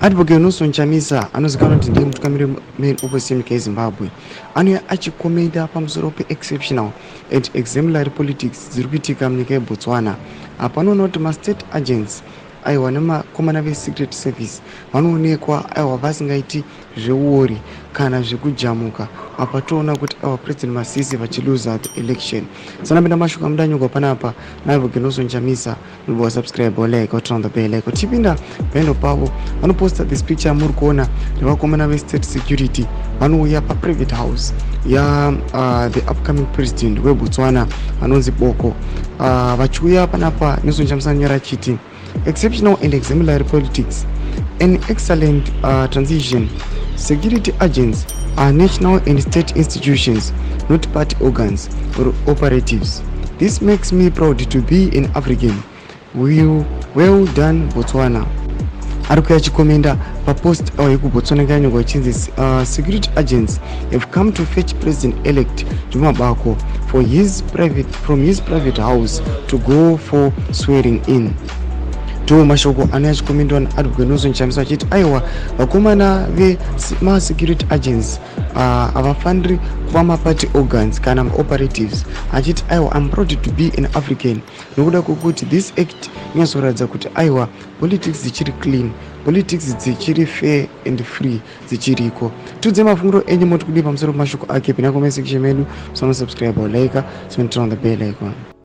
Advocate Nelson Chamisa, anozikanwa kuti ndiye mutungamiri main opposition munyika yeZimbabwe, anouya achikomenda pamusoro peexceptional and exemplary politics dziri kuitika munyika yeBotswana. Apo anoona kuti mastate agents, aiwa, nemakomana vesecret service vanoonekwa, aiwa, vasingaiti zveuori kana zvekujamuka. Apa toona kuti, aiwa, President Masisi vachiluza the election. Sanapinda mashoko amudanyurwa panapa naAdvocate Nelson Chamisa. Nobva wasubscribe, walike, waturn on the bell icon. Tipinda paendo pavo, vanoposta this picture muri kuona revakomana vestate security vanouya paprivate house ya the upcoming president weBotswana anonzi Boko. Vachiuya panapa, Nelson Chamisa anyora achiti, "Exceptional and exemplary politics, an excellent transition. Security agents are national and state institutions, not party organs or operatives. This makes me proud to be an African. Well done, Botswana." Ari kuya achikomenda papost yekuBotswana yakanyorwa ichinzi, "Security agents have come to fetch President elect Duma Boko for his private, from his private house to go for swearing in." Ndo mashoko anouya achikomendwa naAdvocate Nelson Chamisa achiti, aiwa, vakomana vemasecurity agents havafaniri kuva maparty organs kana maoperatives. Achiti, aiwa, "Am proud to be an African," nokuda kwekuti this act inyatsoratidza kuti, aiwa, politics dzichiri clean, politics dzichiri fair and free dzichiriko. Tiudze mafungiro enyu, moti kudii pamusoro pemashoko ake? Pinda comment section medu, musanosubscribe, like, turn on the bell icon.